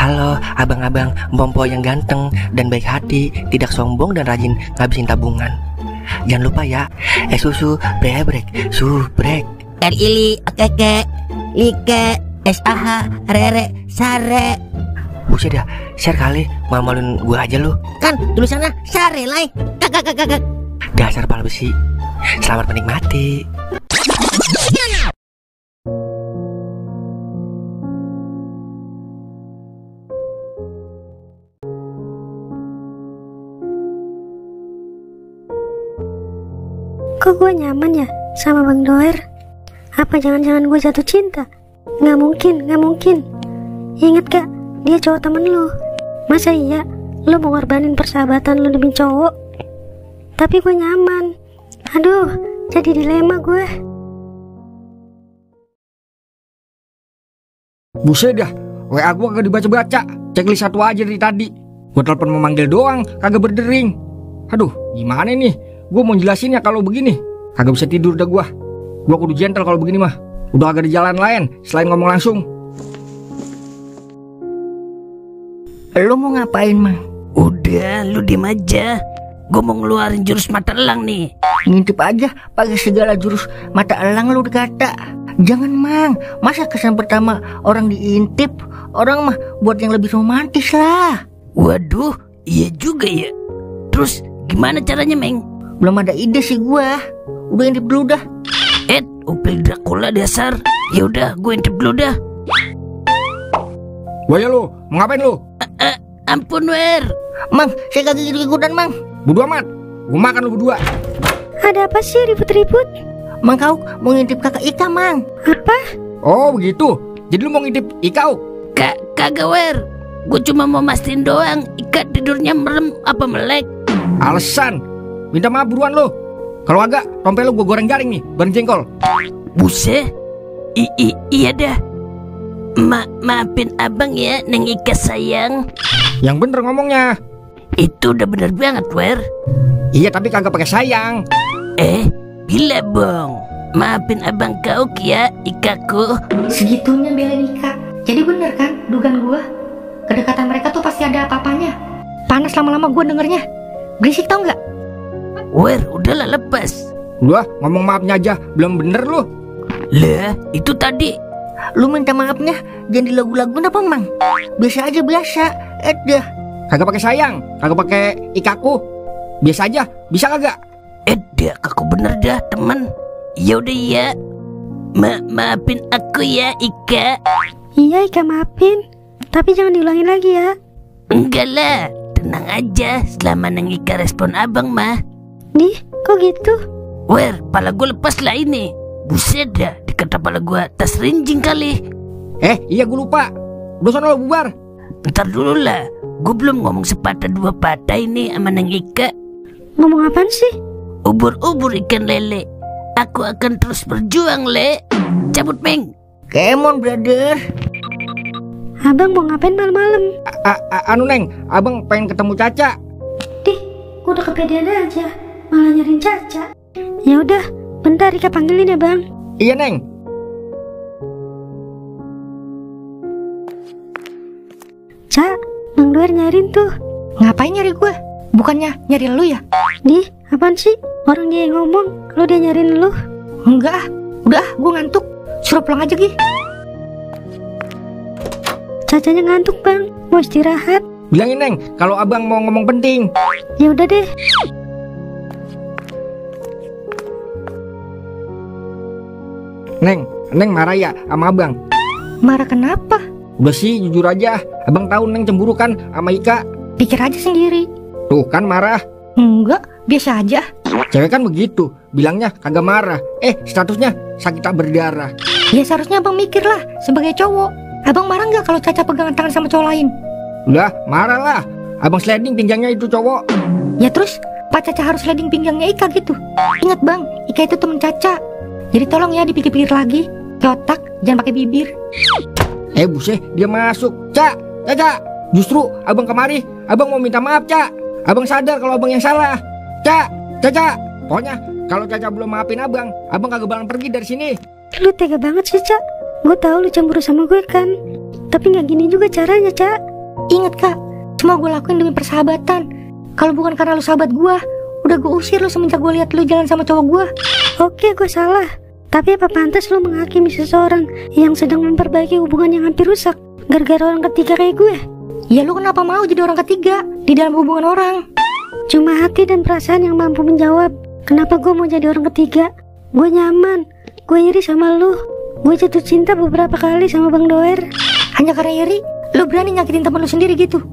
Halo abang-abang Bompo yang ganteng dan baik hati, tidak sombong dan rajin ngabisin tabungan. Jangan lupa ya, susu brebrek, subrek. Ili, keke, like, SAH, rere, sare. Buset dah, share kali, malu-maluin gua aja lu. Kan tulisannya sare lai. Kakak. Dasar pala besi. Selamat menikmati. Kok gue nyaman ya sama Bang Doer? Apa jangan-jangan gue jatuh cinta? Gak mungkin. Ingat gak, dia cowok temen lu. Masa iya lu mau ngorbanin persahabatan lu demi cowok? Tapi gue nyaman. Aduh, jadi dilema gue. Buset dah, WA gue kagak dibaca-baca. Checklist satu aja dari tadi. Gue telepon memanggil doang, kagak berdering. Aduh, gimana nih? Gue mau jelasinnya kalau begini. Kagak bisa tidur dah gue. Gue kudu gentle kalau begini mah. Udah agak ada jalan lain selain ngomong langsung. Lu mau ngapain, Mang? Udah, lu diem aja. Gue mau ngeluarin jurus mata elang nih. Ngintip aja pakai segala jurus mata elang lu dikata. Jangan Mang, masa kesan pertama orang diintip. Orang mah buat yang lebih romantis lah. Waduh, iya juga ya. Terus gimana caranya, Meng? Belum ada ide sih gua. Udah intip dulu dah. Upil Dracula dasar. Ya udah, gue intip dulu dah. Wah ya lu, mau ngapain lu? Ampun, Wer. Mang, saya kagak ikut-ikutan Mang. Bodo amat, gue makan lu berdua. Ada apa sih ribut-ribut? Mang kau mau ngintip kakak Ika Mang. Apa? Oh begitu, jadi lu mau ngintip Ikau? Kagak, Wer. Gue cuma mau mastiin doang Ika tidurnya merem apa melek. Alasan, minta maaf buruan lu. Kalau agak, tompel lu gue goreng garing nih, bareng jengkol. Buset. Iya dah. Maafin abang ya, Neng Ika sayang. Yang bener ngomongnya. Itu udah bener banget, Wer. Iya tapi kagak pakai sayang. Bila bong. Maafin abang kau ya, Ikaku. Segitunya belain Ika. Jadi bener kan dugaan gua? Kedekatan mereka tuh pasti ada apa-apanya. Panas lama-lama gua dengernya. Berisik tau gak? Wer, udahlah lepas. Udah, ngomong maafnya aja, belum bener lu. Lah, itu tadi. Lu minta maafnya jangan dilagu-laguin apa Mang? Biasa aja biasa. Dah. Kagak pakai sayang, kagak pakai Ikaku. Biasa aja, bisa kagak? Dah, aku bener dah, teman. Ya udah ya. Maafin aku ya, Ika. Iya Ika maafin. Tapi jangan diulangin lagi ya. Enggak lah, tenang aja. Selama Neng Ika respon abang mah. Nih, kok gitu? Wer, pala gue lepas lah ini. Buset dah, dikata pala gue tas rinjing kali. Iya gue lupa. Udah sana lo bubar. Ntar dulu lah, gue belum ngomong sepatah dua patah ini sama Neng Ika. Ngomong apaan sih? Ubur-ubur ikan lele. Aku akan terus berjuang, Le. Cabut, Meng. Come on brother. Abang mau ngapain malam-malam? Anu Neng, abang pengen ketemu Caca. Dih, gue udah kepedean aja. Malah nyariin Caca. Ya udah, bentar Ika panggilin ya Bang. Iya Neng. Cak, Bang Doer nyariin tuh. Ngapain nyari gua? Bukannya nyari lu ya? Dih, apaan sih? Orang dia yang ngomong, lu dia nyariin lu. Enggak ah, udah gua ngantuk. Suruh pulang aja Gi. Cacanya ngantuk Bang, mau istirahat. Bilangin Neng, kalau abang mau ngomong penting. Ya udah deh. Neng marah ya sama abang? Marah kenapa? Udah sih jujur aja, abang tahu Neng cemburu kan sama Ika. Pikir aja sendiri. Tuh kan marah. Enggak, biasa aja. Cewek kan begitu, bilangnya kagak marah. Statusnya sakit tak berdarah. Ya seharusnya abang mikir lah sebagai cowok. Abang marah nggak kalau Caca pegangan tangan sama cowok lain? Udah, marah lah. Abang sliding pinggangnya itu cowok. Ya terus, Pak Caca harus sliding pinggangnya Ika gitu. Ingat Bang, Ika itu temen Caca. Jadi tolong ya dipikir-pikir lagi. Ke otak, jangan pakai bibir. Buset, dia masuk. Caca, justru abang kemari, abang mau minta maaf, Cak. Abang sadar kalau abang yang salah. Caca. Pokoknya kalau Caca belum maafin abang kagak bakalan pergi dari sini. Lu tega banget sih Cak. Gue tahu lu cemburu sama gue kan. Tapi gak gini juga caranya Cak. Ingat Kak, semua gue lakuin demi persahabatan. Kalau bukan karena lu sahabat gue, udah gue usir lu semenjak gue lihat lu jalan sama cowok gue. Oke, gue salah. Tapi apa pantas lu menghakimi seseorang yang sedang memperbaiki hubungan yang hampir rusak gara-gara orang ketiga kayak gue? Ya lu kenapa mau jadi orang ketiga di dalam hubungan orang? Cuma hati dan perasaan yang mampu menjawab. Kenapa gue mau jadi orang ketiga? Gue nyaman. Gue iri sama lu. Gue jatuh cinta beberapa kali sama Bang Doer. Hanya karena iri, lu berani nyakitin temen lu sendiri gitu?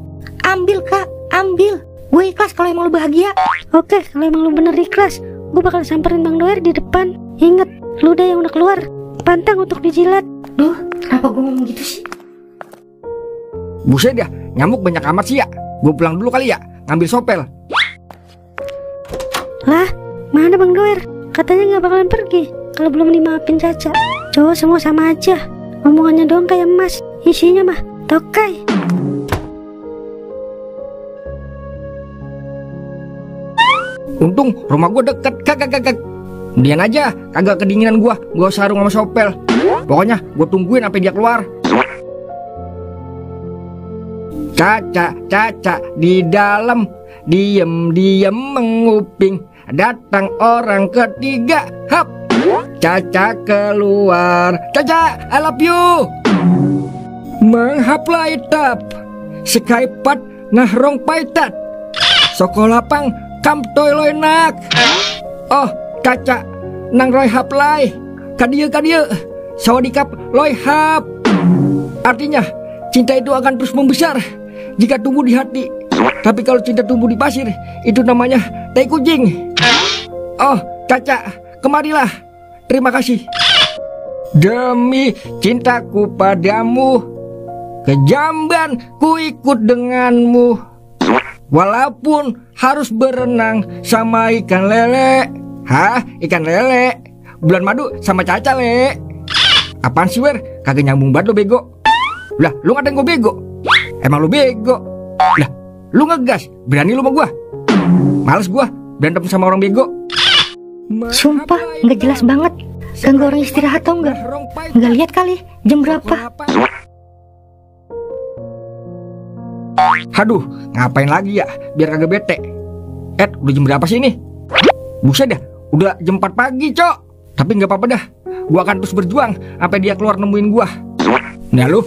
Ambil Kak, ambil. Gue ikhlas kalau emang lu bahagia. Oke, kalau emang lu bener ikhlas, gue bakal samperin Bang Doer di depan. Ingat, ludah yang udah keluar pantang untuk dijilat. Duh, kenapa gue ngomong gitu sih? Buset ya, nyamuk banyak amat sih ya. Gue pulang dulu kali ya, ngambil sopel. Lah, mana Bang Doer? Katanya gak bakalan pergi kalau belum dimaafin Caca. Cowok semua sama aja, omongannya doang kayak emas, isinya mah tokai. Untung rumah gue deket, kagak. Kemudian aja, kagak kedinginan gue sarung sama sopel. Pokoknya gue tungguin sampai dia keluar. Caca di dalam, diem menguping. Datang orang ketiga, hap. Caca keluar. Caca, I love you. Menghaplai tap, sekaipat ngahrong paitat. Sokolapang kam toy loinak. Oh, Caca nang roy haplai. Kadieu sawadikap loy hap. Artinya cinta itu akan terus membesar jika tumbuh di hati. Tapi kalau cinta tumbuh di pasir, itu namanya tai kucing. Oh, Caca, kemarilah. Terima kasih. Demi cintaku padamu, ke Jamban ku ikut denganmu. Walaupun harus berenang sama ikan lele. Hah? Ikan lele? Bulan madu sama Caca, le. Apaan sih, Wer? Kagak nyambung banget lo, bego. Lah, lu ngatain gue bego? Emang lu bego? Lah, lu ngegas, berani lu sama gua? Males gua berantem sama orang bego. Sumpah, nggak jelas banget. Ganggu orang istirahat tau nggak? Nggak lihat kali jam berapa? Haduh, ngapain lagi ya? Biar kagak bete. Udah jam berapa sih ini? Buset dah, udah jam 4 pagi, Cok. Tapi nggak apa-apa dah. Gua akan terus berjuang sampai dia keluar nemuin gua. Nah lu,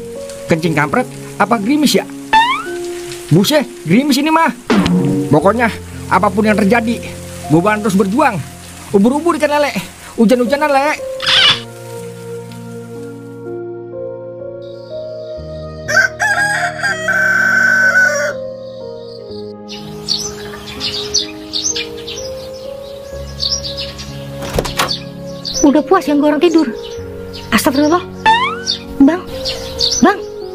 kencing kampret apa gerimis ya? Buset, gerimis ini mah. Pokoknya apapun yang terjadi, gua akan terus berjuang. Ubur-ubur ikan lele, hujan-hujanan lele. Udah puas yang gue orang tidur. Astagfirullah. Bang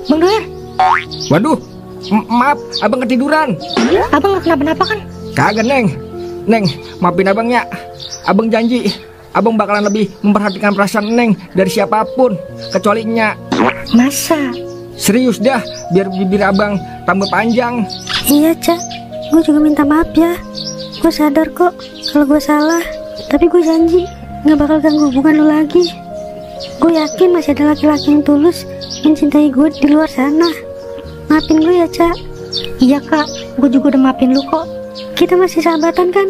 Doer. Waduh, maaf, abang ketiduran. Abang gak kenapa-napa kan? Kagak, Neng, maafin abang ya. Abang janji, abang bakalan lebih memperhatikan perasaan Neng dari siapapun, kecuali Nya. Masa? Serius dah, biar bibir abang tambah panjang. Iya, Cak. Gue juga minta maaf ya. Gue sadar kok kalau gue salah. Tapi gue janji gak bakal ganggu hubungan lo lagi. Gue yakin masih ada laki-laki yang tulus mencintai gue di luar sana. Maafin gue ya, Cak. Iya Kak, gue juga udah maafin lu kok. Kita masih sahabatan kan?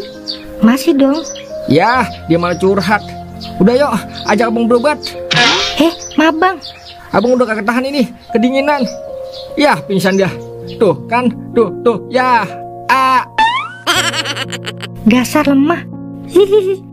Masih dong. Yah, dia malah curhat. Udah yuk, ajak abang berobat. Maaf bang. Abang udah kagak tahan ini, kedinginan. Yah, pingsan dia. Tuh kan, tuh, yah. Dasar lemah. Hihihi.